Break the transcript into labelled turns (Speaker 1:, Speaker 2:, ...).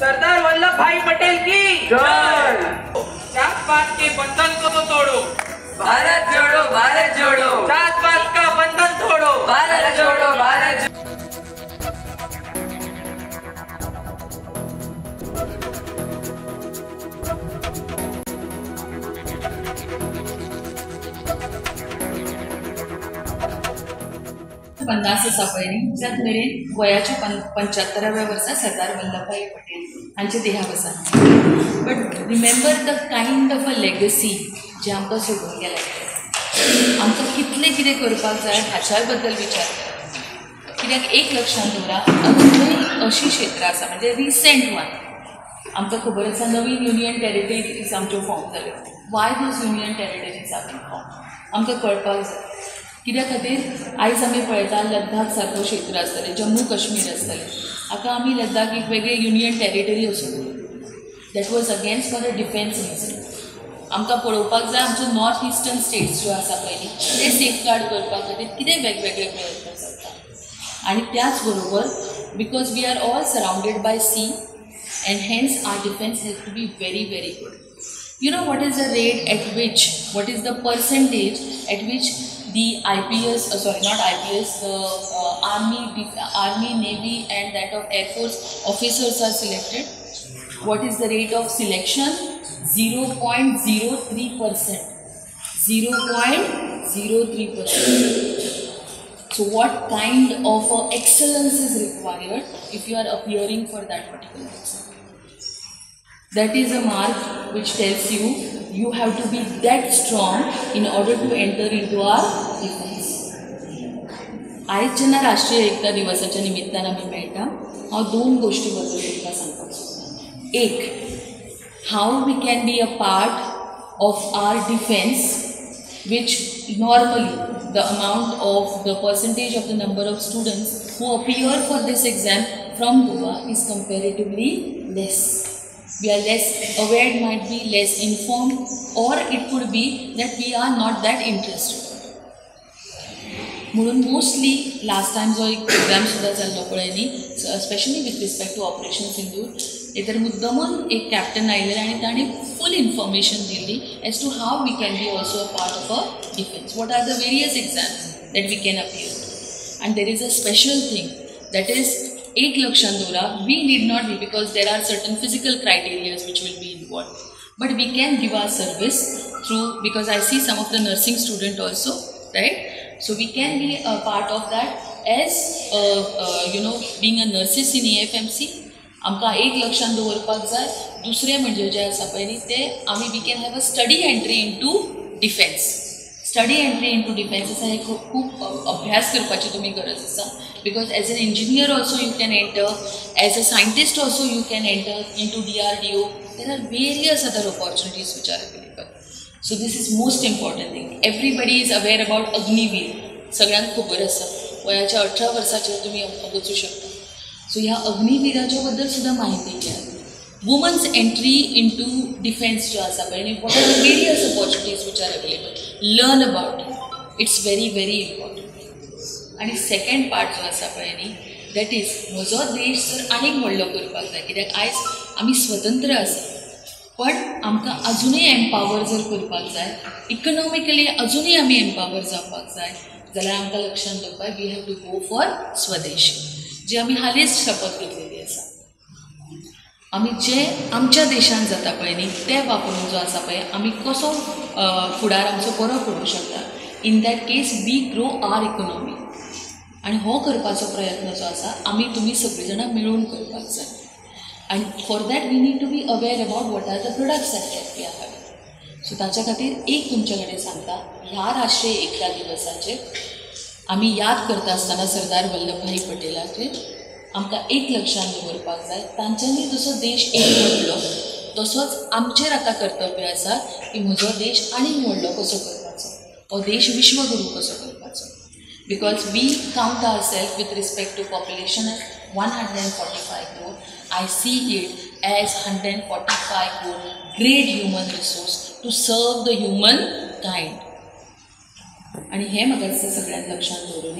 Speaker 1: सरदार वल्लभ भाई पटेल की
Speaker 2: जय।
Speaker 1: जात पात के बंधन को तो तोड़ो,
Speaker 2: भारत जोड़ो भारत जोड़ो,
Speaker 1: जात पात का बंधन तोड़ो,
Speaker 2: भारत जोड़ो भारत।
Speaker 3: 50 आसा पळय न्ही, त्याच मेरेन वयाच्या 75व्या वर्सा सरदार वल्लभभाई पटेल हांचे देहावसान. But remember the kind of a legacy जे आमकां सोडून गेले. आमकां कितलें कितें करपाक जाय हाच्याय बद्दल विचार करा. कित्याक एक लक्षांत दवरा, अजुनूय अशीं क्षेत्रां आसा, म्हणजे रिसेंट वन आमकां खबर आसा नवीन युनियन टेरिटरीज आमच्यो फॉर्म जाल्यो. Why those union territories are been form आमकां कळपाक जाय. कित्या खातीर आयज आमी पळयता लद्दाख सारको क्षेत्र आसतलें, जम्मू काश्मीर आसतलें, हाका आमी लद्दाख एक वेगळें युनियन टेरिटरी असो दवरली. That was against for a defence reason. आमकां पळोवपाक जाय आमच्यो नॉर्थ इस्टर्न स्टेट्स ज्यो आसा पळय न्ही ते सेफगार्ड करपा खातीर कितें वेगवेगळे प्रयत्न चलता. आनी त्याच बरोबर because we are all surrounded by sea and hence our defence has to be very very good. You know what is the rate at which, what is the percentage at which the IPS, sorry not IPS, the army, navy and that of air force officers are selected. What is the rate of selection? 0.03%. 0.03%. So what kind of excellence is required if you are appearing for that particular exam? That is a mark which tells you you have to be that strong in order to enter into our defense. आयज जेन्ना राष्ट्रीय एकता दिवसाच्या निमित्तान आमी मेळटा, हांव दोन गोश्टी बद्दल तुमकां सांगपाक सोदतां. एक, how we can be a part of our defense, which normally the amount of the percentage of the number of students who appear for this exam from Goa is comparatively less. We are less aware, might be less informed, or it could be that we are not that interested. म्हणून mostly last time जो एक programme सुद्दां जाल्लो पळय न्ही, specially with respect to operation Sindoor, तर मुद्दमून एक captain आयिल्ले आनी ताणें फूल इन्फॉर्मेशन दिल्ली as to how we can be also a part of a defence, what are the various exams that we can appear. And there is a special thing that is, एक लक्षांत दवरा, we need not be, because there are certain physical criterias which will be involved, but we can give our service through, because I see some of the nursing student also, right? So we can be a part of that as you know, being a nurses in AFMC. आमकां एक लक्षांत दवरपाक जाय. दुसरें म्हणजे जें आसा पळय न्ही तें आमी we can have a study entry into defence. Study entry into defence आसा, हे खूब खूब अभ्यास करपाची तुमी गरज आसा, because as an engineer also you can enter, as a scientist also you can enter into DRDO. There are various other opportunities which are available. So this is most important thing. Everybody is aware about Agniveer, सगळ्यांक खबर आसा, वयाच्या 18 वर्साचेर तुमी वचूं शकता. So ह्या अग्निवीराच्या बद्दल सुद्दां म्हायती घेयात. Women's entry into defence ज्यो आसा पळय न्ही, what are the various opportunities which are available, learn about it, it's very very important. आनी सेकेंड पार्ट जो आसा पळय न्ही, that is म्हजो देश जर आनीक व्हडलो करपाक जाय, कित्याक आयज आमी स्वतंत्र आसा, पण आमकां अजुनूय एम्पावर जर करपाक जाय, इकनॉमिकली अजुनूय आमी एम्पावर जावपाक जाय, जाल्यार आमकां लक्षांत दवरपाक we have to go for swadeshi, जी आमी हालींच शपथ घेतलेली आसा. आमी जे आमच्या देशांत जाता पळय न्ही ते वापरून जो आसा पळय आमी कसो फुडार आमचो बरो करूंक शकता. In that case we grow our economy. आनी हो करपाचो प्रयत्न जो आसा आमी तुमी सगळीं जाणां मेळून करपाक जाय. आनी for that we need to be aware about what are the products that we are having. So ताच्या खातीर एक तुमचे कडेन सांगता, ह्या राष्ट्रीय एकता दिवसाचेर आमी याद करता आसतना सरदार वल्लभभाई पटेलाचेर आमकां एक लक्षांत दवरपाक जाय, तांच्यांनी जसो देश एक व्हडलो तसोच आमचेर आतां कर्तव्य आसा की म्हजो देश आनीक व्हडलो कसो करपाचो, हो देश विश्वगुरू कसो करपाचो. Because we count our self with respect to population as 145 crore. I see it as 145 crore great human resource to serve the humankind. आनी हें म्हाका दिसता सगळ्यांक लक्षांत दवरूंक.